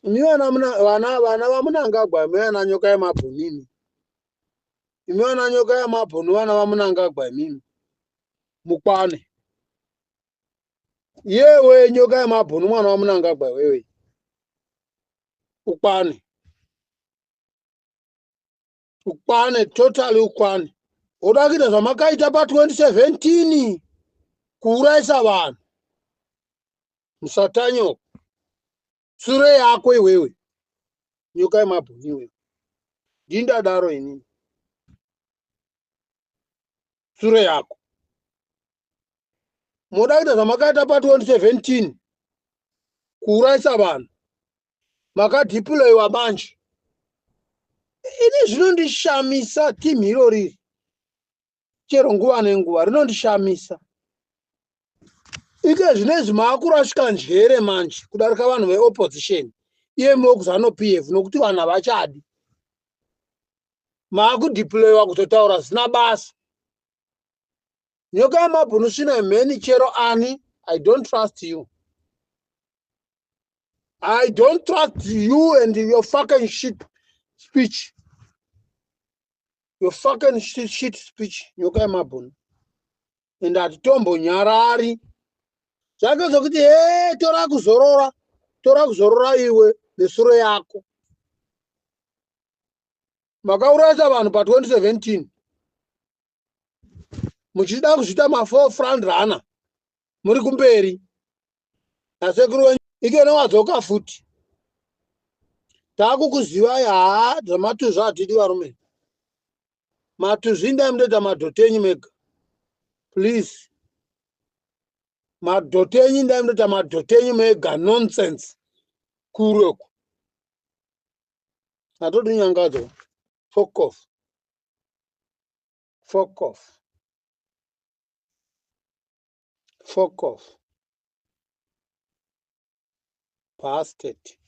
Imi vana vana vana vaMunangagwa, imi vana nyoka yemabhunu imi. Imi vana nyoka yemabhunu, vana vaMunangagwa imimi. Mukwane. Yewe nyoka yemabhunu mwana waMunangagwa wewe. Ukwane. Ukwane totally ukwane. Woda kuita zvamakaita pa 2017 kuurayisa vanhu. Musatanyoko. Sure yako iwewe. Nyoka yemabhunu iwewe. Ndindadaro inini. Sure yako. Moda kuita zvamakaita pa 2017 kuurayisa vanhu. Makadhiploiwa manje. Ini zvinondishamisa team irori chero nguva nenguva rinondishamisa. Ike zvinezvi maakurasvika njere manje kudarika vanhu veopposition iye mokuzano PF nokuti vanhu havachadi. Maakudhiploiwa kutotaura zvisina basa. Nyoka yemabhunu svina mheni chero ani. I don't trust you. I don't trust you and your fucking shit speech. Your fucking shit, shit speech. Nyoka yemabhunu. And hatitombonyarari. Zvake zvokuti he tora kuzorora. Tora kuzorora iwe nesuro yako. Makaurayisa vanhu pa 2017. Muchida kuzviita ma four front runner. Muri kumberi. Asekuru wenyu ikene wadzoka futi. Takukuzivai haa zvamatuzvi hatidi varume. Matuzvi ndai munoita madhoti enyu mega. Please. Madhoti enyu ndai munoita madhoti enyu mega nonsense. Kure uko. Hatodi nyangadzo. Fuck off. Fuck off. Fuck off. Bastard.